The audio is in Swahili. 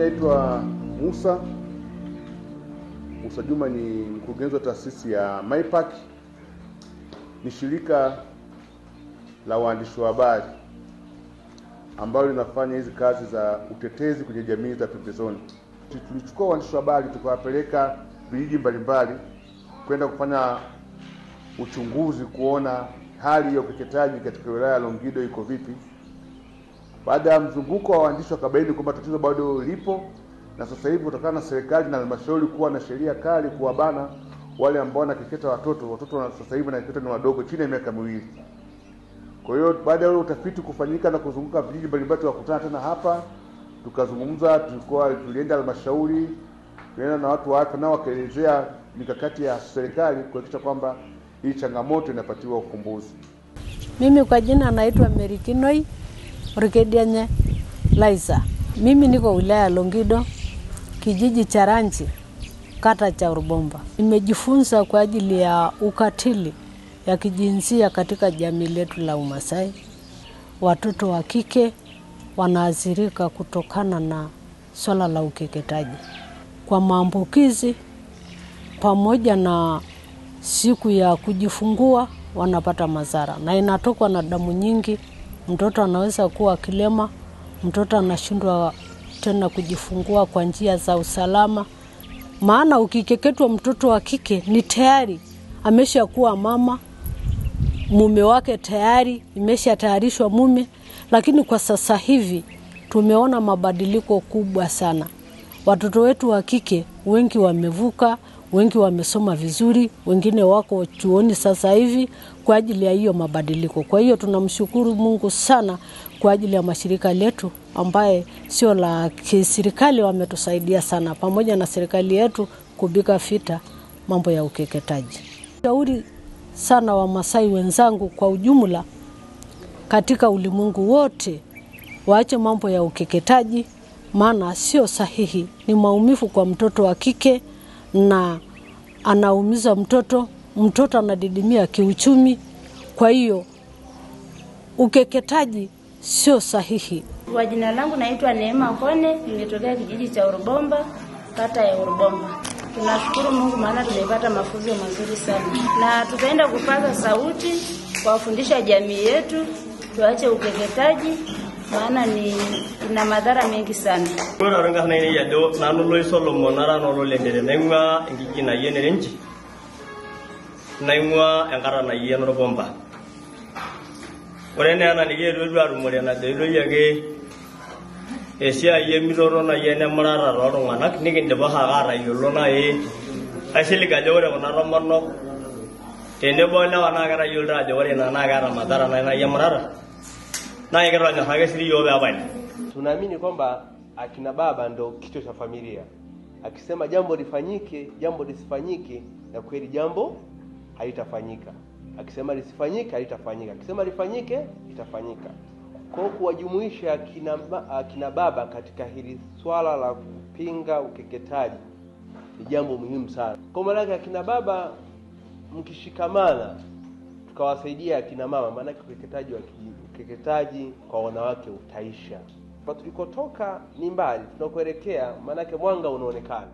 Naitwa Musa Musa Juma, ni mkurugenzi wa taasisi ya MyPac. Ni shirika la waandishi wa habari ambalo linafanya hizi kazi za utetezi kwenye jamii za pembezoni. Tulichukua waandishi wa habari tukawapeleka vijiji mbalimbali kwenda kufanya uchunguzi kuona hali ya ukeketaji katika wilaya ya Longido iko vipi. Baada ya mzunguko wa waandishi wakabaini kwamba tatizo bado lipo, na sasa hivi kutokana na serikali na halmashauri kuwa na sheria kali kuwabana wale ambao wanakeketa watoto, watoto sasa hivi wanakeketa ni wadogo chini ya miaka 2. Kwa hiyo baada ya utafiti kufanyika na kuzunguka vijiji mbalimbali, tukakutana tena hapa tukazungumza, tulienda halmashauri, tulienda na watu wa afya nao wakaelezea mikakati ya serikali kuhakikisha kwamba hii changamoto inapatiwa ufumbuzi. Mimi kwa jina naitwa Mary Kinoi Orkedianye Liza. Mimi niko wilaya Longido, kijiji cha Ranchi, kata cha Urubomba. Nimejifunza kwa ajili ya ukatili ya kijinsia katika jamii letu la Umasai. Watoto wa kike wanaathirika kutokana na swala la ukeketaji kwa maambukizi, pamoja na siku ya kujifungua wanapata madhara, na inatokwa na damu nyingi. Mtoto anaweza kuwa kilema, mtoto anashindwa tena kujifungua kwa njia za usalama. Maana ukikeketwa mtoto wa kike ni tayari ameshakuwa mama, mume wake tayari imeshatayarishwa mume. Lakini kwa sasa hivi tumeona mabadiliko kubwa sana. Watoto wetu wa kike wengi wamevuka, wengi wamesoma vizuri, wengine wako chuoni sasa hivi kwa ajili ya hiyo mabadiliko. Kwa hiyo tunamshukuru Mungu sana kwa ajili ya mashirika letu ambaye sio la kiserikali, wametusaidia sana pamoja na serikali yetu kupiga vita mambo ya ukeketaji. Shauri sana wa Masai wenzangu kwa ujumla katika ulimwengu wote waache mambo ya ukeketaji, maana sio sahihi, ni maumivu kwa mtoto wa kike na anaumiza mtoto, mtoto anadidimia kiuchumi. Kwa hiyo ukeketaji sio sahihi. Kwa jina langu naitwa Neema Kone, nimetokea kijiji cha Urubomba, kata ya Urubomba. Tunashukuru Mungu maana tumepata mafunzo mazuri sana, na tutaenda kupaza sauti kuwafundisha jamii yetu tuache ukeketaji, maana ni ina madhara mengi sana. Ore orenkarna ainei ajo nanu Loi Solomon nara noo Lendere, naing'ua enkijiji naji Enerenchi, naing'ua enkata naji Enorupomba. Ore naa ena nikiyetuo atumore enajoitoi ake esiai emitoto naji enemurata tooltung'anak, nikindipa ake aatayiolo naaji aisilig ajo ore kuna tomonok tenebo olewa naa ketayioloito ajo ore ina naa keeta madhara naaji emurata, naa kitonyorra ake sii iyiok peepali. Tunaamini kwamba akina baba ndo kichwa cha familia. Akisema jambo lifanyike, jambo lisifanyike, na kweli jambo halitafanyika. Akisema lisifanyike, halitafanyika. Akisema lifanyike, litafanyika. Kwa hiyo kuwajumuisha akina baba katika hili swala la kupinga ukeketaji ni jambo muhimu sana. Kwa maana akina baba mkishikamana tukawasaidia akina mama, maana ukeketaji kwa wanawake utaisha. Kwa tulikotoka ni mbali, tunakoelekea maana mwanga unaonekana.